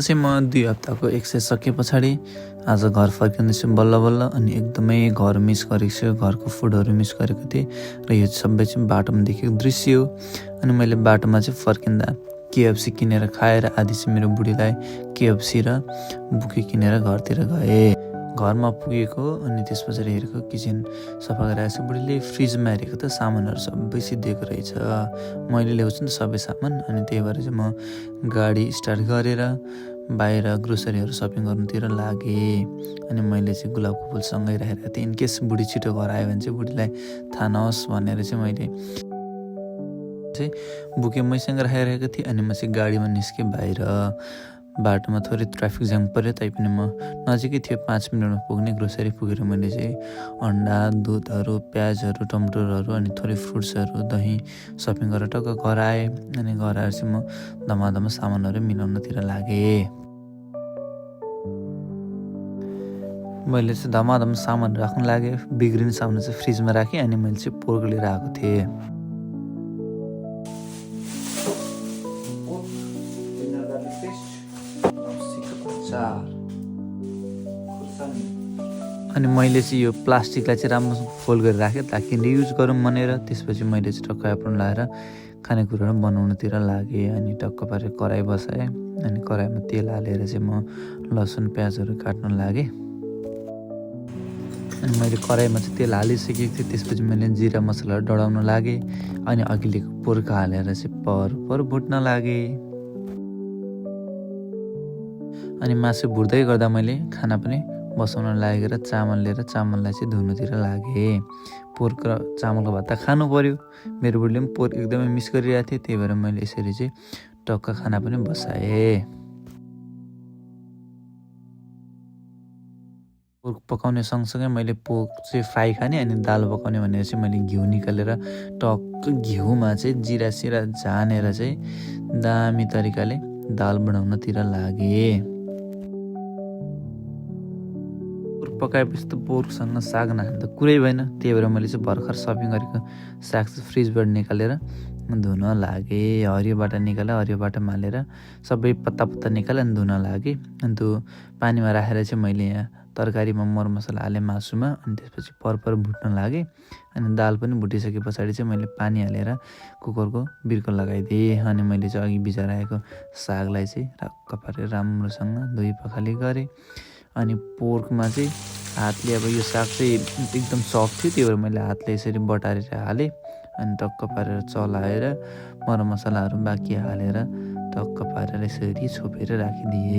चाहिँ म 2 हप्ताको एक्सर्साइज सके पछाडि आज घर फर्किँदैछु बल्ल बल्ल अनि एकदमै घर मिस गरेको छु, घरको फुडहरू मिस गरेको थिएँ र यो सबै चाहिँ बाटोमा देखेको दृश्य हो। अनि मैले बाटोमा चाहिँ फर्किँदा केएफसी किनेर खाएर आधी चाहिँ मेरो बुढीलाई केएफसी र बुके किनेर घरतिर गएँ। घरमा पुगेको अनि त्यस पछाडि हेरेको किचन सफा गरिरहेको छ। बुढीले फ्रिजमा हेरेको त सामानहरू सबै सिद्धिएको रहेछ। मैले ल्याउँछु नि त सबै सामान अनि त्यही भएर चाहिँ म गाडी स्टार्ट गरेर बाहिर ग्रोसरीहरू सपिङ गर्नुतिर लागेँ। अनि मैले चाहिँ गुलाबको फुल सँगै राखेको थिएँ इनकेस बुढी छिटो घर आयो भने चाहिँ बुढीलाई थाहा नहोस् भनेर चाहिँ मैले चाहिँ बुके मैसँग राखेको थिएँ। अनि म चाहिँ गाडीमा निस्केँ बाहिर। बाटोमा थोरै ट्राफिक जाम पऱ्यो तैपनि म नजिकै थियो 5 मिनटमा पुग्ने। ग्रोसरी पुगेर मैले चाहिँ अन्डा, दुधहरू, प्याजहरू, टमाटरहरू अनि थोरै फ्रुट्सहरू, दही सपिङ गरेर टक्क घर आएँ। अनि घर आएर चाहिँ म धमाधम सामानहरू मिलाउनतिर लागेँ। मैले चाहिँ धमाधम सामान राख्न लागेँ। बिग्रिने सामान चाहिँ फ्रिजमा राखेँ अनि मैले चाहिँ पोर्क लिएर आएको थिएँ। अनि मैले चाहिँ यो प्लास्टिकलाई चाहिँ राम्रो फोल्ड गरेर राखेँ ताकि रियुज गरौँ भनेर। त्यसपछि मैले चाहिँ टक्क एप्रोन लगाएर खानेकुराहरू बनाउनुतिर लागेँ। अनि टक्क पारेर कराई बसाएँ अनि कराईमा तेल हालेर चाहिँ म लसुन प्याजहरू काट्न लागेँ। अनि मैले कराईमा चाहिँ तेल हालिसकेको थिएँ। त्यसपछि मैले जिरा मसलाहरू डढाउन लागेँ अनि अघिल्लो पोर्क हालेर चाहिँ पर भुट्न लागेँ। अनि मासु भुट्दै गर्दा मैले खाना पनि बसाउन लागेर चामल लिएर चामललाई चाहिँ धुनुतिर लागेँ। पोर्क र चामलको भात त खानु पर्यो। मेरो बुढीले पनि पोर्क एकदमै मिस गरिरहेको थियो, त्यही भएर मैले यसरी चाहिँ टक्क खाना पनि बसाएँ। पोर्क पकाउने सँगसँगै मैले पोर्क चाहिँ फ्राई खाने अनि दाल पकाउने भनेर चाहिँ मैले घिउ निकालेर टक्क घिउमा चाहिँ जिरा सिरा झानेर चाहिँ दामी तरिकाले दाल बनाउनतिर लागेँ। पकाएपछि त पोर्कसँग साग नखानु त कुरै भएन। त्यही भएर मैले चाहिँ भर्खर सपिङ गरेको साग चाहिँ फ्रिजबाट निकालेर धुन लागेँ। हरियोबाट निकालेँ, हरियोबाट हालेर सबै पत्ता पत्ता निकालेँ अनि धुन लागेँ। अनि त्यो पानीमा राखेर चाहिँ मैले यहाँ तरकारीमा मरमसला हालेँ मासुमा अनि त्यसपछि पर भुट्न लागेँ। अनि दाल पनि भुटिसके पछाडि चाहिँ मैले पानी हालेर कुकरको बिर्को लगाइदिएँ। अनि मैले चाहिँ अघि भिजाएर आएको सागलाई चाहिँ रक्क पारेर राम्रोसँग धोइ पखाली गरेँ। अनि पोर्कमा चाहिँ हातले अब यो साग चाहिँ एकदम सफ्ट थियो, त्यही भएर मैले हातले यसरी बटारेर हालेँ अनि टक्क पारेर चलाएर मरमसलाहरू बाँकी हालेर टक्क पारेर यसरी छोपेर राखिदिएँ।